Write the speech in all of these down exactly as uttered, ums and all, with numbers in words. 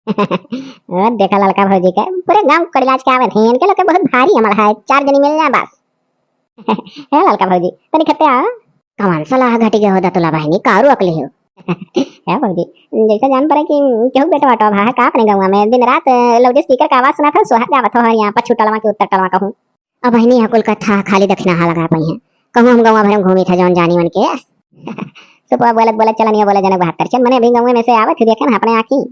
ओ, देखा ललका भौजी के, पूरे गाँव कड़िलाज के आवत हैं, इनके लोग के बहुत भारी अमल है, चार जनी मिल जाए बस। हे ललका भौजी, तनी खेते आ। कवन सलाह घटी गए हो दतुला बहिनी, कारू अकली हो? हे भौजी, जैसे जान पड़े कि केहू बेटवा टवा है का अपने गौवा में, दिन रात loud speaker का आवाज सुना था, सोहर गावत हो यहाँ पच्छू टलवा के उत्तर टलवा कहूँ। अब बहिनी, यहाँ कुल कथा खाली दखिनाहा लगा पाई हैं। कहूँ हम गौवा भर में घूमी था जौन जानी मन के। सुपवा बोलत बोलत चलनिया बोले जनक बहत्तर चल, मने अभी गौवे में से आवत ही देखे ना अपने आँखी।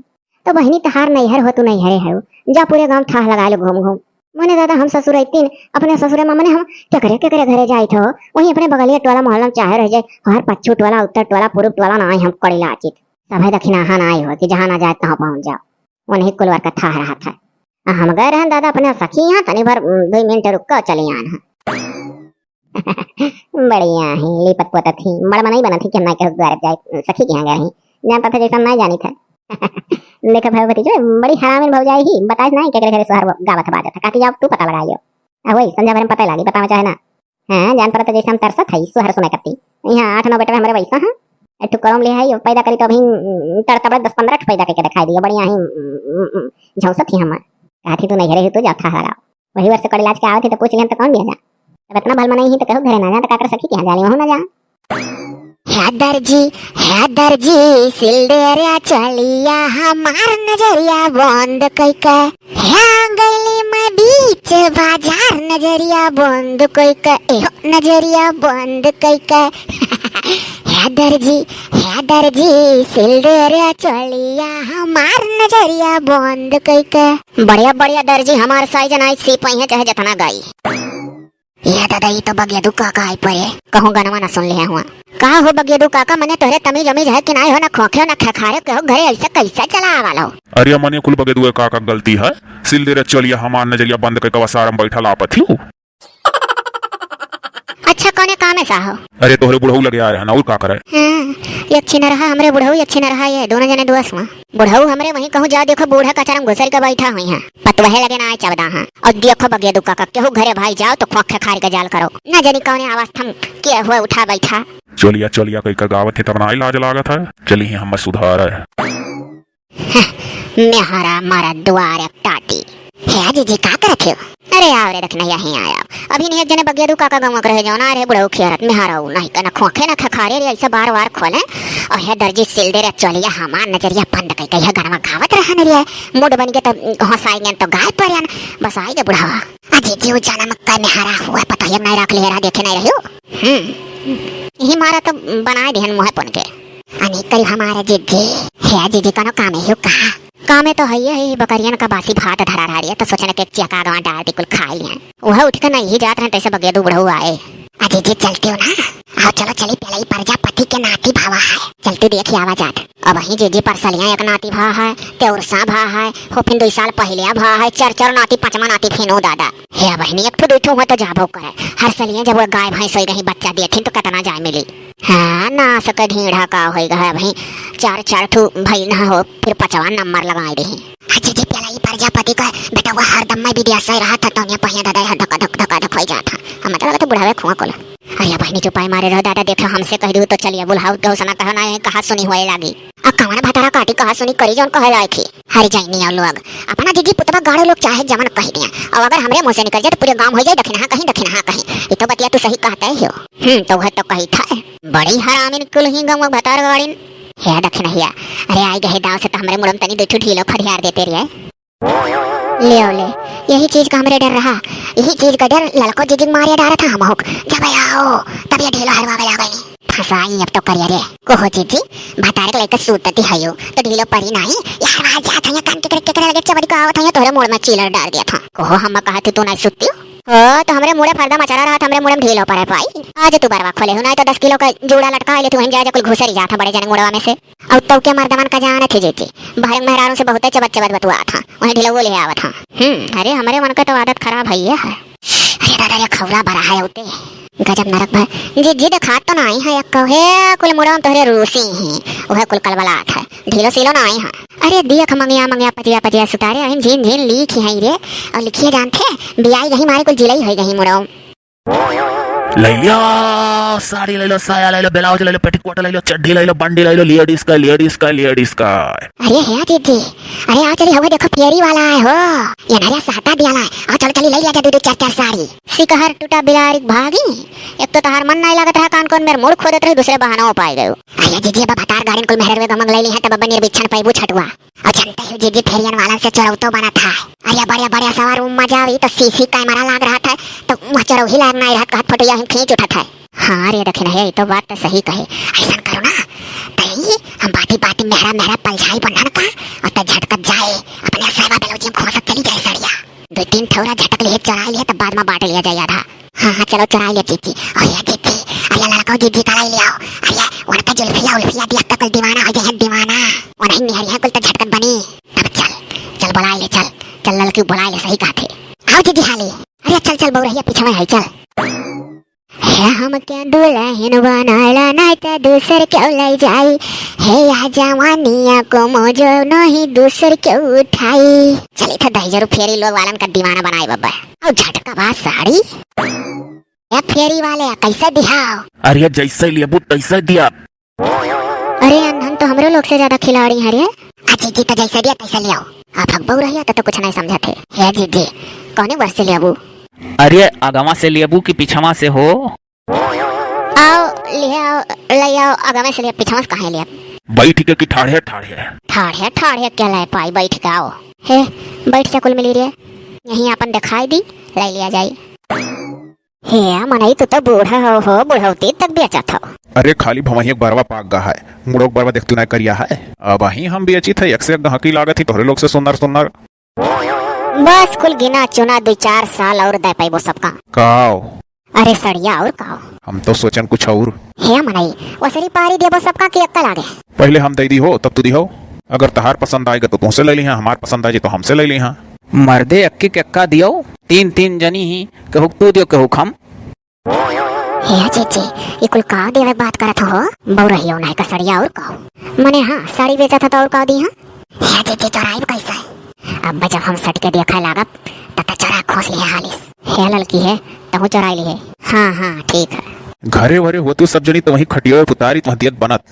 तो बहिनी, तहार नैहर हो, तू नैहरे हो, जा पूरे गाँव थाह लगा लो घूम घूम। मने दादा, हम ससुर अइतीन, अपने ससुरे में मने हम केकरे केकरे घरे जाइत हो, वहीं अपने बगलिए टोला मोहल्ला में चाहे रह जाए, हर पच्छू टोला, उत्तर टोला, पूरब टोला ना आए हम कड़ी लाचित। सभे दखिनाहा ना आए हो कि जहाँ ना जाए तहाँ पहुँच जाओ। वहीं कुलवर का थाह रहत है। आ हम गए रहन दादा अपने सखी यहाँ, तनी भर, उम, दुई मिनट रुक के चली आन है। बढ़िया ही, लिपत पोतत ही, बड़ मनई बनत ही कि हम ना केहू द्वारे जाए, सखी के यहाँ गए ही। जान पता जैसा ना जानी था। देखा भाई भतीजो, बड़ी हरामिन भौजाई ही, बताइस नहीं केकरे घरे सोहर गावत बाजत है। काकी जाओ तू पता लगाइयो। आ वही संझा भर में पता लागी, बतावा चाहे ना। हाँ, जान पड़त जैसे हम तरसत है सोहर सुने करती। यहाँ आठ नौ बेटवा हमरे वैसा हैं। एक ठो करम ले है, पैदा करी तो अभी, उम, तड़तबड़े दस पन्द्रह ठो पैदा करके दिखाई दिया। बढ़िया ही, उम, उम, उम, झौंसत ही हम। कहती तू नहीं रही, तू जा थाह लगाओ। वही वर्ष कड़ी लाज के आवत ही तो पूछ लिहन तो कौन दिया जा। अब इतना भल मनई ही तो कहू घरे ना जा, तो का कर सखी के यहाँ जाली, वहू ना जा। हे दर्जी, हे दर्जी, सिल दे रे चोलिया, हमार नजरिया बंद कइके। हे गइली मैं बीच बाजार, नजरिया बंद कइके, ए हो, नजरिया बंद कइके। हे दर्जी, हे दर्जी, सिल दे रे चोलिया, हमार नजरिया बंद कइके। बढ़िया, बढ़िया दर्जी, हमार size नाई सी पइहे चाहे जतना गाई। ये दादा, ई तो बगेदू काका आई परे। कहूँ गनवा ना सुन लिहे हुआ। का हो बगेदू काका, मने तोहरे तमीज उमीज है कि नाई हो, ना खोखे हो, ना खेखारे, केहू घरे ऐसे कैसे चला आवा लो? अरे मने कुल बगेदू काका गलती है। सिल दे रे चोलिया, हमार नजरिया बंद कइके वसारम बैठल आपत ही। अच्छा, कौने कामे सा हो? अरे तोहरे बुढ़ऊ लगे आए हैं ना, और का करे? हाँ, एक छिन रहा हमरे बुढ़ऊ, एक छिन रहा ये, दोनों जने दोस्त हुआ। बुढ़ऊ हमरे वहीं कहूँ जा, देखो बूढ़ा कचरा में घुसर के बैठा हुई हैं। पतवहे लगे ना आए चबदा हैं। और देखो बगेदू काका, केहू घरे भाई जाओ तो खोखे खार के जाल करो। ना जानी कौने अवस्था में के हुए उठा बैठा। चोलिया, चोलिया कइके गावत है तब ना लाज लागत है। चली ही हम सुधार है। मेहरा मरद दुआर एक टाटी। हे जीजी, का करत हो? अरे आव रे, देख नहीं, यहीं आया। अभी नहीं एक जने बगेदू काका गंवा के रहे, जौन आ रहे बुढ़ऊ खियारत, मेहरा ऊ नहीं के ना खोखे ना खखारे रे, ऐसे बार बार खोले। और हे दर्जी सिल दे रे चोलिया, हमार नजरिया बंद कइके, हे गनवा गावत रहन रे, मूड बन के तो हंसाई गन तो गाय पर बस आई गे बुढ़वा। अजी जीव जनम का मेहरा हुआ, पता ही नहीं रख लिया, देखे नहीं रही हो। हम्म, यही मारा तो बनाए दिहन मुँह पुन के। अनिकल हमारा जीजी। हे जीजी, कौनो कामे हो का? कामे तो है, ये बकरियन का बासी भात धरा रहा है, तो सोचने के एक चिया का आगवा डाल दी, कुल खाई हैं। वह उठ के नहीं जात रहे, तैसे बगेदू बुढ़ऊ आए। अजी जी, चलते हो ना? आओ चलो, चली पेलई प्रजापति के नाती भावा है। चलते देखी आवा जात। अब ही जीजी परसलिया एक नाती भा है, तेउरसा भा है, हो फिन दुई साल पहिले भा है, चार चार नाती, पाँचवा नाती फिनो दादा। हे बहिनी, एक ठो दुई ठो हो तो जाबो करे। हर सलिए जब वो गाय भैंस होई रही, बच्चा देथिन तो कितना जाय मिली। हाँ, ना सके ढीढ़ा का होई गए अबहीं, चार चार ठो भई ना हो, फिर पचवा नंबर लगाई रही। हाँ जीजी, पेलई प्रजापति का बेटवा हरदम मैं विदेश से रहा था, तौनिया पहिया दादा यहाँ धक धक धक धक होई जात था। हम मतलब तो बुढ़ावे खुआ कोला। अरे बहिनी, चुपाई मारे रहो दादा, देखो हमसे कह दू तो चलिए बुलाओ, केहू से ना कहो ना, कहा सुनी होए लागी। आ कवन भतारा काटी कहा सुनी करी जौन कहे लायक ही। हरि जाइनी और लोग, अपना जीजी पुतवा गाड़ो लोग चाहे जवन कह दिया, और अगर हमरे मुँह से निकल जाए तो पूरे गाँव हो जाए दखिनहा कहीं, दखिनहा कहीं। ये तो बतिया तू सही कहते हो। हम्म, तो वह तो कही था, बड़ी हरामिन कुल ही गाँव भतार गाड़िन। हे दखिनहिया, अरे आई गए दाव से तो हमरे मुड़म तनी दो ठो ढीलो फरियार देते रहे। ले आओ ले, यही चीज का हमरे डर रहा, यही चीज का डर ललको जीजी मारिया डारा था हम होक। जब आओ तब ये ढीलो हरवा गया गई। फंसाई अब तो करिया रे। कोहो जीजी, भतारे के लेकर सूतती है यो, तो ढीलो परी नहीं। यार, आज जात है, कान केकरे, केकरे लगे चबरी को आवत है, तोहरे मोड़ में चीलर डाल दिया था। कोहो हम कहा थी तू नहीं सुत्ती हो? हो, तो हमरे मुड़े फरदा मचरा रहा था, हमरे मुड़े में ढीलो परे पाई। आज तू बरवा खोले हो, नहीं तो दस किलो का जूड़ा लटका ले तू, वहीं जाए, जा कुल घुसरी जात है बड़े जने मुड़वा में से। और तो के मर्दवन का जान थे जीजी, बहरंग मेहरारू से बहुते चबत चबत बतुआ था, वहीं ढीलो वो ले आवत था। हम्म, अरे हमरे मन का तो आदत खराब है ये है। अरे दादा रे, खौरा बड़ा है उते। गजब नरक भर। जीजी देखात तो नाई है एक्को। हे, कुल मुड़वा में तोहरे रूसी ही। उहे कुल कलबलात है। ढीलो सीलो नाई है। अरे देख मंगिया, मंगिया, पजिया, पजिया सुतारे, अहिन झीन, झीन लिखी है रे। और लिखिए जानते, बियाई गही मारे कुल जिलई होई गही मुड़वा में। लइ लियो, साड़ी लइ लो, साया लइ लो, ब्लाउज लइ लो, पेटीकोट लइ लो, चड्ढी लइ लो, बंडी लइ लो, लेडीज का, लेडीज का, लेडीज का। अरे हे जीजी, अरे आओ चली, हवा देखो फेरी वाला है हो, ये नरिया सहता दिया ला है। आओ चलो चली लइ लिया जा दो दो चार चार साड़ी। सिकहर टूटा बिलारी भागी, एक तो तहार मन नाहीं लागत रहा, कान कौन मेर मूड़ खोदत रही, दूसरे बहाना पाइ गयो। अरे जीजी, अब भतार गाड़िन कुल मेहररुए गमंग लइ ली है, तब अब निर्बिच्छन पैबू छटुआ। और जानते हो जीजी, फेरियन वालन से चोरौतो बनत है। अरे बड़े बड़े सवार रूम में जाओ, ई तो सीसी कैमरा लाग रहत है, तो वहाँ चोरौही लाग नाहीं रहत, कहत फोटो यहीं खींच उठत है। हाँ रे दखिनहिया, ई तो बात तो सही कहे। ऐसन करो ना, तई हम बाती बाती मेहरा मेहरा पलझाई बन्हन का, और तई झटकत जाए, अपने सेवा बेलौजी में खोसत चली जाए सड़िया। दो तीन ठौरा झटक लिए, चोराई लिए, तब बाद में बांट लिया जाए आधा। हाँ हाँ, चलो चोराई ले जीजी। अरे जीजी, अरे लड़का जीजी का लाई ले आओ। अरे उनका जुल्फिया उल्फिया दिया तो कुल दीवाना हो जाए, दीवाना। उन्हीं निहरिया कुल तो झटकत बनी। तब चल, चल बुलाए ले, चल, चल लड़की बुलाए ले, सही कहत है। आओ जीजी हाली। अरे चल चल बउरहिया पीछे में है, चल। हे हमके दुलहिन बनाला, नाहीं त दूसर केउ लइ जाई। हे या जवानिया को मौजो नहीं दूसर केउ उठाई। चली तो दहिजरू फेरी लोग वालन का दीवाना बनाए बब्बा। और झटका बा साड़ी। ए फेरी वाले, कैसे दिहाओ? अरे जैसे लेबू तैसे दिया। अरे अनधन तो हमरो लोग से ज्यादा खिलाड़ी है रे। आ जीजी तो जैसे दिया तैसे ले आओ। आप हक बउरहिया तो, तो कुछ नहीं समझत है। हे जीजी, कौने वर्ष से लेबू? अरे अगवा से लेबू कि पिछवा से हो? आओ, ले आओ, ले आओ, अगवे से ले, पिछवा से काहे ले? बैठ के कि ठाढ़े ठाढ़े? ठाढ़े ठाढ़े क्या ले पाई, बैठ के आओ। हे, बैठ जा कुल मिली रे। यहीं अपन दिखाई दी, ले लिया जाई। हे मनई, तू तो बूढ़ा हो, हो, बुढ़ौती तक बेचत हो। अरे खाली भवहिया के बरवा पाक गा है, मुड़ो के बरवा देख तू ना करिया है। अब ही हम बेची थे, एक से एक गहकी लागत ही तोहरे लोग से सुनर सुनर। बस कुल गिना चुना दो चार साल और दे पाइबो सबका। काओ? अरे सड़िया और काओ? हम तो सोचन कुछ और। हे मनई, ओसरी पारी देबो सबका कि अक्कल आगे? पहले हम दे दी हो, तब तू दी हो। अगर तहार पसंद आएगा तो तुमसे ले ली, हमार पसंद आ जाए तो हमसे ले ली। मर्दे अक्की के अक्का दियो, तीन तीन जनी ही, केहुक तू दियो, केहुक हम। हे जीजी, ई कुल का देवे बात करत हो? बउरहियो नहीं कसड़िया और का? मने हाँ, साड़ी बेचत ह तो और का दी हाँ? हे जीजी, चोराइब कैसे? अब जब हम सट के देखे लागब, तब तो चोरा खोस लिहे हालिस। हे ललकी हे, तहूँ चोराई लिहे। हाँ, हाँ, ठीक है। घरे वरे होतू सब जनी तो वहीं खटियो पे उतारी तुम दियत बनत।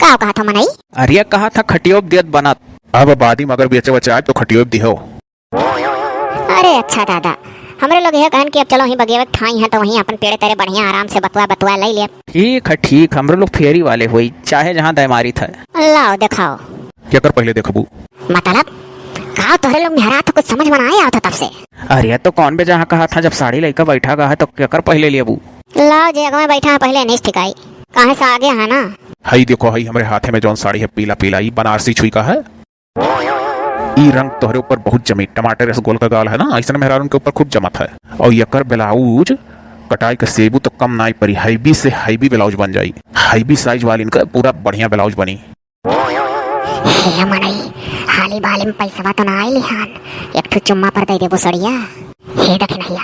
का कहा था मनई? अरे कहा था खटियो पे दियत बनत। अब बादी मगर बेचे बचाए तो खटियो पे दिहो। अरे अच्छा दादा, हमरे लोग यह कहन कि अब चलो वहीं बगेवे ठाई है तो वहीं अपन पेड़े तेरे बढ़िया आराम से बतुआ बतुआ ले ले। ठीक है, ठीक, हमरे लोग फेरी वाले होई, चाहे जहाँ दय मारी था। लाओ दिखाओ। केकर पहले देखबू? मतलब का तोहरे लोग मेहरा तो कुछ समझ में ना आवत तब से। अरे तो कौन बे जहाँ कहा था, जब साड़ी लइका बैठा गा है तो केकर पहले लेबू? लाओ जे अगवा बैठा है पहले नहीं ठिकाई, काहे से आगे है ना। हई देखो, हई हमरे हाथे में जौन साड़ी है पीला पीला, ई बनारसी छुई का है। ई रंग तोहरे ऊपर बहुत जमी, टमाटर रस गोल का गाल है ना, ऐसन मेहरारून के ऊपर खूब जमत है। और यकर ब्लाउज कटाई के सेबू तो कम नाई परी, हैवी से हैवी ब्लाउज बन जाई, हैवी साइज वाली इनका पूरा बढ़िया ब्लाउज बनी। हे मनई, हाली बाली में पैसवा तो ना आइल हन, एक ठो चुम्मा पर दे देबो सड़िया। हे दखिनहिया,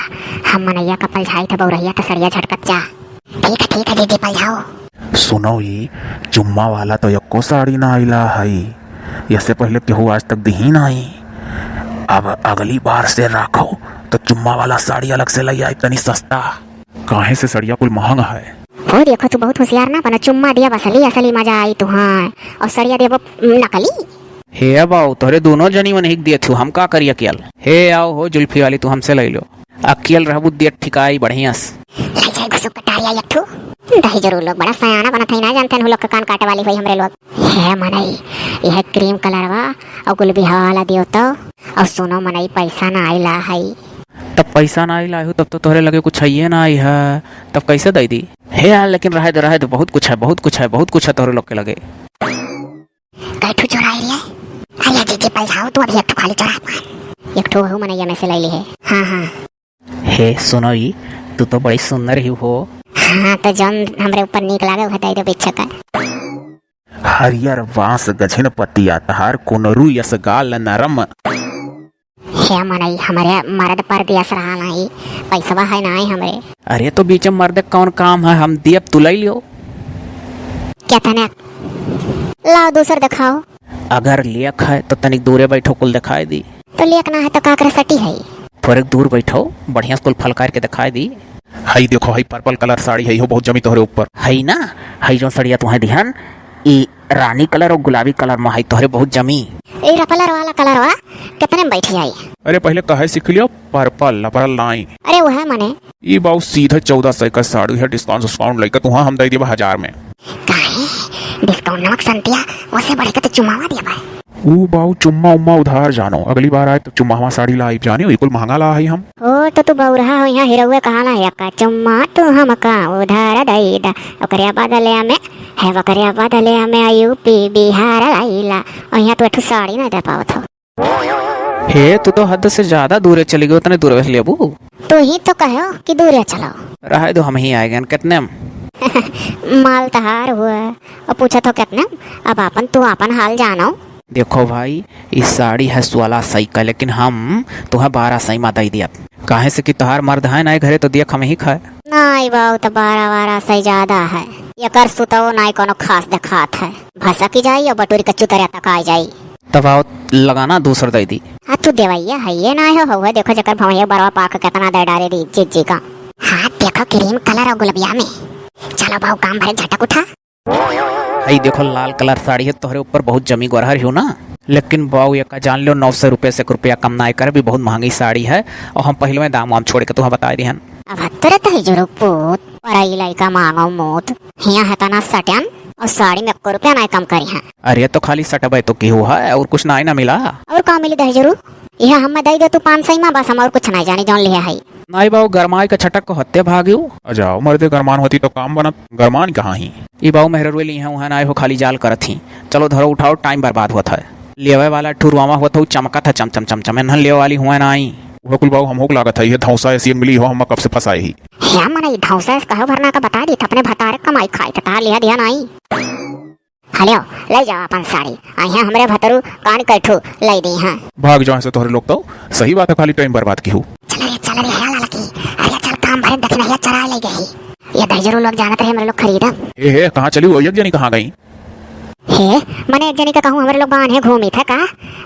हम मनैया कपल झाई थे बउरहिया तो सड़िया झटकत जा। ठीक है, ठीक है जीजी, पल जाओ। सुनो, ई चुम्मा वाला तो एको साड़ी ना आइला हई, इससे पहले केहू आज तक दिही नाई। अब अगली बार से राखो तो चुम्मा वाला साड़ी अलग से लइ आई, तनी सस्ता। काहे से सड़िया कुल महंग है? हो देखो, तू बहुत होशियार ना बना, चुम्मा दिया बसली असली मजा आई तुहां, और सड़िया देबो नकली। हे बाऊ, तोहरे दोनों जनी मन हिक दिए थू, हम का करिया कियल? हे आओ हो जुल्फी वाली, तू हमसे लइ लो। अकियल रहबू दियत ठिकाई बढ़िया से। लइ जाए घुसुक कटारिया एक ठो। दही जरूर लोग बड़ा सयाना बनत है, ना जानते हैं लोग के कान काटे वाली हुई हमरे लोग। हे मनई, यह क्रीम कलरवा और गुलबिहा वाला दियो तो। और सुनो मनई, पैसा ना आइला है। तब पैसा ना आइला है, तब तो तोहरे लगे कुछ है ना आई है, तब कैसे दे दी? हे यार, लेकिन रहे दे, रहे दे, बहुत कुछ है, बहुत कुछ है, बहुत कुछ है तोहरे लोग के लगे। कै ठो चोराई रे? अरे जीजी पल जाओ, तू अभी एक ठो खाली चोरा पान। एक ठो वहू मनैया में से ले ली है। हाँ, हाँ। हे सुनो ई, तू तो बड़ी सुंदर ही हो। हाँ, तो जौन हमरे ऊपर नीक लागे, वह दे दो पीछे का। हरियर बांस गझिन पतिया, तहार कुनरू यस गाल नरम। हे मनई, हमरे मर्द परदेस रहा नहीं, पैसवा है नाई हमरे। अरे तो बीच में मर्द कौन काम है, हम दियब तू लइ लियो। क्या तने? लाओ दूसर दिखाओ। अगर लेख है तो तनिक दूरे बैठो, कुल दिखाई दी। तो लेख ना है तो का कर सटी है? थोड़े दूर बैठो, बढ़िया से कुल फलकार के दिखाई दी। हई देखो, हई purple colour साड़ी है, इहो बहुत जमी तोहरे ऊपर। हई ना, हई जौन सड़िया तुहें दिहन, ई रानी colour और गुलाबी colour में हई, तोहरे बहुत जमी। ई रपलर वाला colour वा, कितने में बैठी आई? अरे पहले कहे सीख लियो, purple, लपरल नाई। अरे वह मने। ई बाऊ सीधे चौदह सौ का साड़ी है, discount उस्काउंट लइके तुहाँ हम दे देबा हजार में। काहे? Discount नमक संतिया, ओसे बढ़ के तो चुमावा देबा। ऊ बाऊ चुम्मा उम्मा उधार जानो, अगली बार आए तो चुम्मावा साड़ी लाई जानियो, ई कुल महंगा ला है हम। ओ, तो तू बौरहा हो, यहाँ हिरौए कहा ना है का, चुम्मा तू हमका उधार दई दा, ओकरे बदले में, है ओकरे बदले में यूपी बिहार लाइला, और यहाँ तू एक ठो साड़ी ना दे पावत हो। हे, तू तो हद से ज्यादा दूरे चली गई, उतने दूरे से लेबू। तू ही तो कहो कि दूरे चलो। रहे दो, हम ही आए गए, कितने में? माल तहार हुआ, और पूछा तो कितने में? अब आपन, तू आपन हाल जानो। देखो भाई, ई साड़ी है सोलह सौ का, लेकिन हम तुहें बारह सौ में दई दियत। काहे से कि तोहार मर्द है ना घरे, तो देख हम ही खाए। नाई बाऊ, तो बारह, बारह सौ ज्यादा है। एकर सुतवो नाई कोनो खास देखात है। भसकी जाई और बटोरी के चुतरिया तक आ जाई। तब आओ लगाना दूसर दई दी। आ तू देवैया है ये ना हो, हुआ देखो जकर भवैया बरवा पाक कितना दे डारे दी जिज्जी का। हाँ देखो cream colour और गुलबिया में। चलो बाऊ काम भरे झटक उठा। हई देखो लाल colour साड़ी है, तोहरे ऊपर बहुत जमी गोरहर हो ना। लेकिन बाऊ एका जान लो, नौ सौ रुपये से एक रुपया कम ना करबी, बहुत महंगी साड़ी है। और हम पहले में दाम वाम छोड़ के तुहाँ बताए दिहन। अब हत्तरे तही जुरुक पूत, पराई लइका मांगो मूत, हिया है तना सट्यान, और साड़ी में एको रुपया ना कम करी है। अरे तो खाली सटबे तो की हुआ है, और कुछ ना, ना मिला। और का मिली दही जरूर? यह हमें दई दे तू पाँच सौ में, बस हम और कुछ नहीं जानी जौन लिहे है। नाई बाऊ, गरमाई के छटक को हत्ते भागियो। अजाओ मर्दे, गरमान होती तो काम बनत, गरमान कहाँ ही? ई बाऊ मेहररुए ली हैं, उहाँ नाई हो, खाली जाल करत ही। चलो धरो उठाओ, टाइम बर्बाद होत है। लेवे वाला ठुरवावा होत हो, चमकत है चम चम चम चम, एन्हन लेवे वाली हुआ नाई। वह कुल बाऊ हम हो लागत है, ये धौसा ऐसी मिली हो, हम कब से फंसाए ही। हे मने ई धौसा ऐस कहो भरना का बता दी, अपने भतारे कमाई खाई, तो तार लिया दिया नाई। हलियो, ले जाओ अपन साड़ी। आ यहाँ हमरे भतरू कान कैठू ले दी हैं। भाग जाओ ऐसे तोहरे लोग तो। सही बात है, खाली टाइम बर्बाद की हूँ। चल रे, चल रे, है लड़की। अरे चल काम भरे दखिनहिया चरा ले गई। ये दहिजरू लोग जानत रहे हमरे लोग खरीदब। ए हे, कहाँ चली हो? एक जनी कहाँ गई? हे, मने एक जनी का कहूँ हमरे लोग बान्हे घूमी थे का?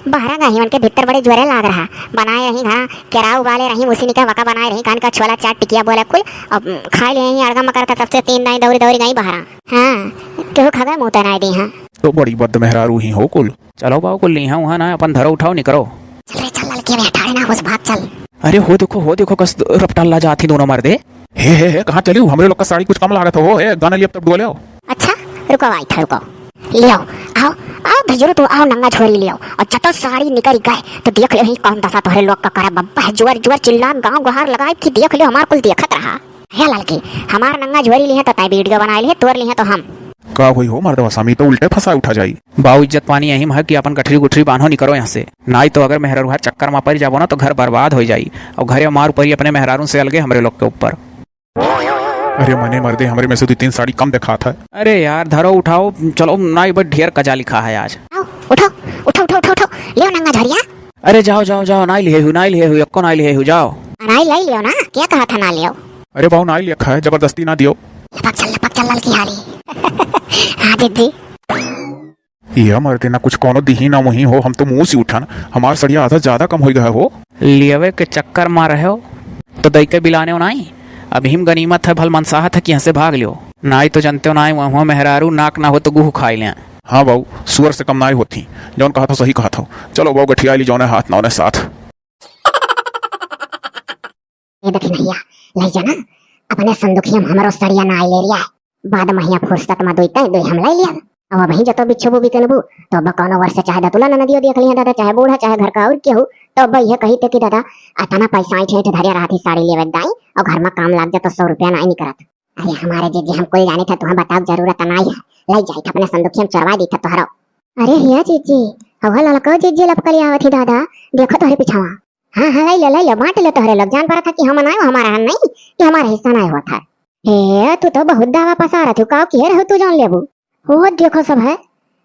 बहरा गई उनके भीतर बड़े ज्वरे लाग रहा। बनाए रही घरा केरा उबाले रही, उसी निके वका बनाए रही, कान का छोला चाट टिकिया बोले कुल। अब खाए ले यहीं अड़गा मकर था, तब से तीन दाई दौरी दौरी गई बहरा। हाँ, केहू खबे मुँह तनाए दी हाँ। तो बड़ी बद मेहरारू ही हो कुल। चलो बाऊ कुल लीहा उहाँ ना, अपन धरो उठाओ निकरो। चल रे चल ललकी, अबे हटाड़े ना घुस, भाग चल। अरे हो देखो, हो देखो, कस रपटाल ला जात ही दोनों मर्दे। हे, हे, हे, कहाँ चली? हमरे लोग का साड़ी कुछ कम लागत हो, ए, गाना लिया तब डुआ ले आओ। अच्छा, रुको, आई था, रुको। लियो, आओ, आओ भजरू, तू आओ, नंगा झोरी लियो। और जतो साड़ी निकल गए, तो देख ले ही कौन दशा तोहरे लोग का करे, बब्बा है, जुअर, जुअर चिल्ला, गाँव गुहार लगाए कि देख ले, हमार कुल देखत रहा। हे ललकी, हमार नंगा झोरी लिहे तो तय वीडियो बनाए लिहे, तोर लिहे तो हम। का होई हो मर्दवा, सामी तो उल्टे फंसा उठा जाई। बाऊ इज्जत पानी यही में है कि अपन गठरी गुठरी बांधो निकरो यहाँ से, नाई तो अगर मेहररुआ चक्कर में पड़ जाबो ना तो घर बर्बाद हो जाई। और घरे मार पड़ी अपने मेहरारू से अलगे हमरे लोग के ऊपर। अरे मने मर्दे, हमरे में से दो तीन साड़ी कम देखात है। अरे यार, धरो उठाओ, चलो नाई, बस ढेर कजा लिखा है आज। आओ, उठाओ, उठाओ, उठाओ, उठाओ, उठाओ, लियो नंगा झोरिया। अरे जाओ, जाओ, जाओ, नाई लिहे हु, नाई लिहे हु, एको नाई लिहे हु, जाओ। नाई लाई लियो ना, क्या कहा था ना लियो? अरे बाऊ, नाई लिखा है, जबरदस्ती ना दियो। लपक चल, लपक चल, ललकी हाली। हाँ जिज्जी। ये मर्दे ना कुछ कोनो दिही ना मुही हो, हम तो मुँह से उठन, हमार सड़िया आधा ज्यादा कम हो गया हो। लियवे के चक्कर मा रहे हो, तो दई के बिलाने हो नाई। अभी हम गनीमत है, भल मनसाहत है कि यहाँ से भाग लियो, नाई तो जनते हो नाई, वहाँ मेहरारू नाक ना हो तो गुह खाई लें। हाँ बाऊ, सुअर से कम नाई होती, जौन कहा था सही कहा था। चलो बाऊ, गठिया ली जौने हाथ ना होने साथ। ये देखी नहिया, ले जाना, अपने संदुखिया में हमरो सड़िया ना आई ले रिया है। बाद में हिया फुर्सत में दुई तय दुई हम ले लिया। अब वहीं जतो बिच्छू बू बिकन बू, तो अब कौनो वर्ष चाहे दतुला ननदियो देख लिया दादा, चाहे बूढ़ा, चाहे घर का और केहू, तो अब यह कही थे कि दादा, अतना पैसा ऐंठ ऐंठ धरिया रहा थी साड़ी लेवे दाई, और घर में काम लाग जा तो सौ रुपया नाई निकरत। अरे हमारे जीजी, हम कुल जानी था, तुहाँ बताओ जरूरत नाई है। ले जाई था अपने संदुखिया में चोरवा दी था तोहरो। अरे हिया जीजी, हवा ललको जीजी लपकली आवत ही दादा, देखो तोहरे पिछावा। हाँ, हाँ, ले ले, ले ले, बांट ले तोहरे लोग। जान पड़ा था कि हम नाई, हमारा हन नहीं, कि हमारा हिस्सा नाई होता है। हे, तू तो बहुत दावा पसारत हो, काव किहे रहो तू जान लेबू। ओ, देखो सब है,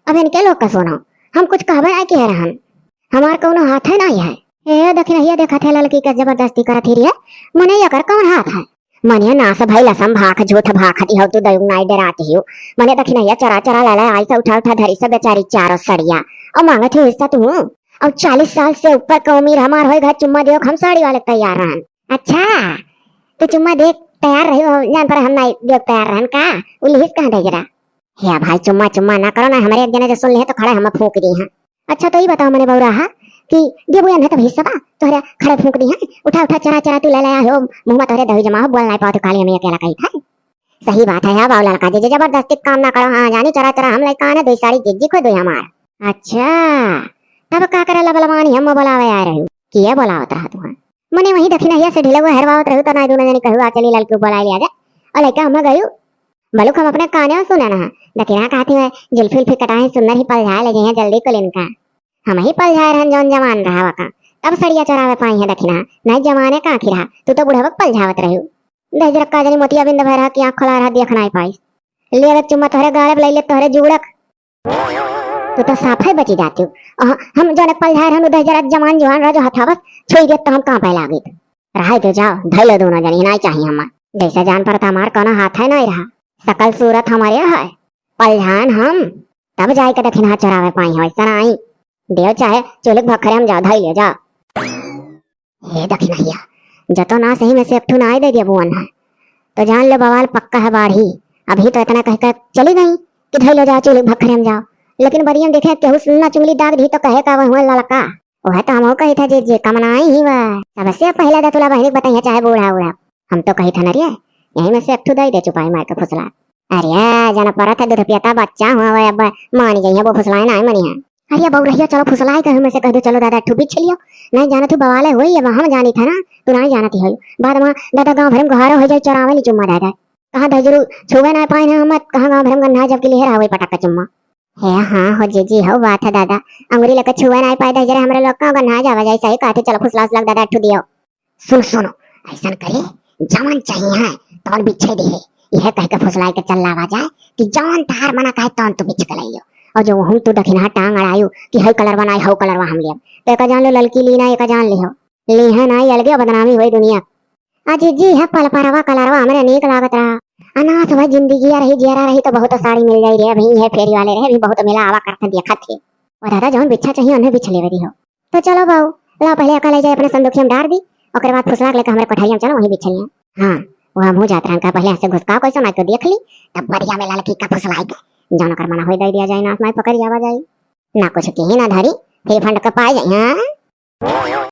अब इनके लोग का सुनो, हम कुछ कहबे नाई किहे रहन, हमार कौनो हाथ है नाई है। ए, दखिनहिया देखत है ललकी का जबरदस्ती करत ही रे, मने एकर कौन हाथ है? मने नास भइल असम भाख, झूठ भाखत ही हो तू, दयुग नाई डरात ही हो। मने दखिनहिया चरा चरा लाला आई से उठा उठा धरी से बेचारी चारों सड़िया, और मांगत ही हिस्सा तू। अब चालीस साल से ऊपर का उम्र हमार होई, घर चुम्मा दियो, हम साड़ी वाले तैयार रहन। अच्छा, तू चुम्मा दे, तैयार रही हो, जान पर हम ना देव तैयार रहन का, उ लिहिस कहाँ दहिजरा। हे भाई, चुम्मा चुम्मा ना करो ना, हमरे एक जने जो सुन लिहे तो खड़े हम फूंक दी हैं। अच्छा तो ई बताओ मने बौरा हा कि देबू या नहीं तब हिस्सा बा, तोहरे खड़े फूंक दी हैं। उठा उठा चरा चरा तू ले ले आयो, मुँह में तोहरे दही जमा हो, बोल नहीं पाओ तो काली हमें अकेला कही था। सही बात है, अब आओ ललका जी, जबरदस्ती काम ना करो। हाँ, जानी चरा चरा हम लइका आने, दो साड़ी जिज्जी खो दो हमार। अच्छा, तब का करे लबलवानी हम बोलावे आए रहू? किए बोलावत रहा तू? हाँ, मने वही दखिनहिया से ढिलवा हरवावत रहू, तो ना दोनों जनी कहू, "आ चली ललकी बोला लिया जा।" और लइका हम गयू, बलुक हम अपने काने सुने ना, दखिना कहती है, "जुल्फी उल्फी कटाए सुंदर ही पलझाए ले जइहें जल्दी कुल इनका।" हम ही पलझाए रहन जौन जवान रहा वका, तब सड़िया चोरावे पाई है दखिना, नहीं जवाने का आखिर हा, तू तो बुढ़वक पलझावत रहू। दहिजरक का जनी मोतिया बिंद भय रहा कि आँख खोला रहा, देख नाई पाइस। ले एक चुम्मा तोहरे गाल पे, ले ले तोहरे जुड़क। तू तो साफे बची जाती हो। अह, हम जौन एक पलझाए रहन, उ दहिजरक जवान जुआन रहा जो हथावस छुई देत तो हम कांपे लागित। रहाई दे जाओ, धइलो दोनों जनी, नाई चाहिए हमार। जैसे जान पड़ता हमार कोनो हाथ है नाई रहा। सकल सूरत हमारे है, पलझान हम, तब जाए के दखिना चोरावे पाई हो, ऐसा नाई। देव चाहे चुलिक भखरे हम जाओ, धइले जाओ। हे दखिनहिया, जतो ना सही में से एक ठू नाई दे दिया बुअन है, तो जान लो बवाल पक्का है बाढ़ी। अभी तो इतना कह कर चली गई कि धइलो जाओ चुलिक भखरे हम जाओ, लेकिन बरियम देखे केहू सुन्ना चुंगली दाग दी तो कहे का वह हुआ ललका। वह तो हमहू कही था जे, जे कमनाई ही वह। सबसे पहले दतुला बहिनी के बताइए चाहे बूढ़ा बूढ़ा। हम तो कही था न रे, यही में से एक ठू दे दे चुपाई मार के फुसला। अरे, जन परत है दूध पियता बच्चा हुआ वह, अब मानी जाइए वो फुसलाए ना मनी है। अरे बउरहिया, चलो फुसलाए के हमें से कह दो, "चलो दादा, एक ठू बिछ लियो।" नहीं जानत हूँ बवाले होई, अब हम जानी था ना, तू नहीं जानती हो। बाद में दादा गाँव भर में गहारो हो जाए, चोरावे ली चुम्मा दादा। कहाँ धजरू छुवे ना पाए ना हम, कहाँ गाँव भर में गन्ना जब के लिए रहा वही पटाखा चुम्मा। हे हाँ हो जीजी, हो बात है दादा, अंगुरी लेके छुए ना पाए दहिजरे हमरे लोग का गन्ना जावा जाए, सही कहते, चलो फुसला उसला दादा, एक ठू दियो। सुन सुनो, ऐसन करे, जवन चाहिए है तवन बिछे दे है। यह कह के फुसलाए के चल लावा जाए कि जवन तहार मना कहे तवन तू बिछ के लाइयो। और जो हम तू दखिनहा टांग अड़ायु कि हई कलरवा नाई, हऊ कलरवा हम लेब, तो एका जान लो ललकी ली ना, एका जान लिहो। ली है नाई, अलगे बदनामी होई दुनिया। आ जीजी, है पलपरवा कलरवा हमरे नीक लागत रहा। अनाथ हुआ जिंदगी रही, जियरा रही तो बहुत साड़ी मिल जाई रे। अभी है फेरी वाले रहे, अभी बहुत मेला आवा करते देखत है। और दादा जवन बिच्छा चाहिए उन्हें बिछ लेवे दी हो। तो चलो बाऊ, लाओ पहले एका ले जाए अपने संदूकिया में डार दी, ओकरे बाद फुसला के लेके हमरे कोठरिया में चलो, वहीं बिछलिया। हाँ, वो हम हो जात रहन का, पहले ऐसे घुसकाओ कैसे, मैं तो देख ली, तब बढ़िया में ललकी का फुसलाई के, जौन ओकर मना होई दे दिया जाए, नाथ माई पकड़ जावा जाए। ना कुछ किही ना धरी, फिर फंड के पाए जाए, हाँ?